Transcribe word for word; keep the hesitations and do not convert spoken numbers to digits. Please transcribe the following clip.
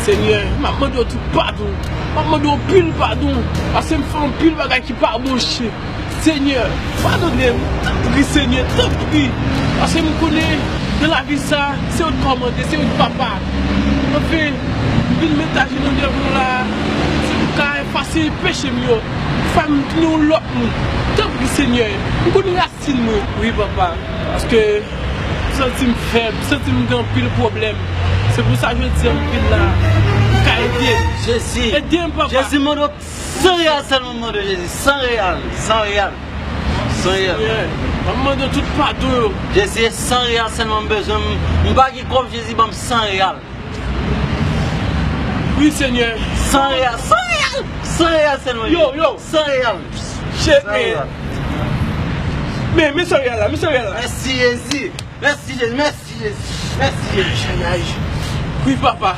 Senyè, m ap mande w tout padon. M ap mande w anpil padon. Paske m fè anpil bagay ki pa bon, Senyè. Padone m, tanpri, Senyè, tanpri. Paske m konnen, nan lavi sa, se ou k kòmande, se ou k papa. Anfen, m vin met ajenou devan w la, si w ka efase peche m yo, fè m tounen yon lòt moun. Tanpri, Senyè, m konnen rasin mwen. Wi, papa. Paske m santi m fèb, m santi m gen anpil pwoblèm. Se pou sa jodi a m vin la. Ou ka ede m. Jezi. Ede m, papa. Jezi, mande w san reyal sèlman, mande Jezi. San reyal. San reyal. San reyal. Senyè, m ap mande w tout padon yo. Jezi, e san reyal sèlman m bezwen. M, m pa gen kòb, Jezi, ban m san reyal. Wi, Senyè. San reyal. San reyal. San reyal sèlman. Yo, yo. San reyal. Shit, man. Men, men san reyal la, men san reyal la. Mèsi, Jezi. Mèsi, Jezi. Mèsi, Jezi. Mèsi, Jezi. Ay, ay. Wi, papa.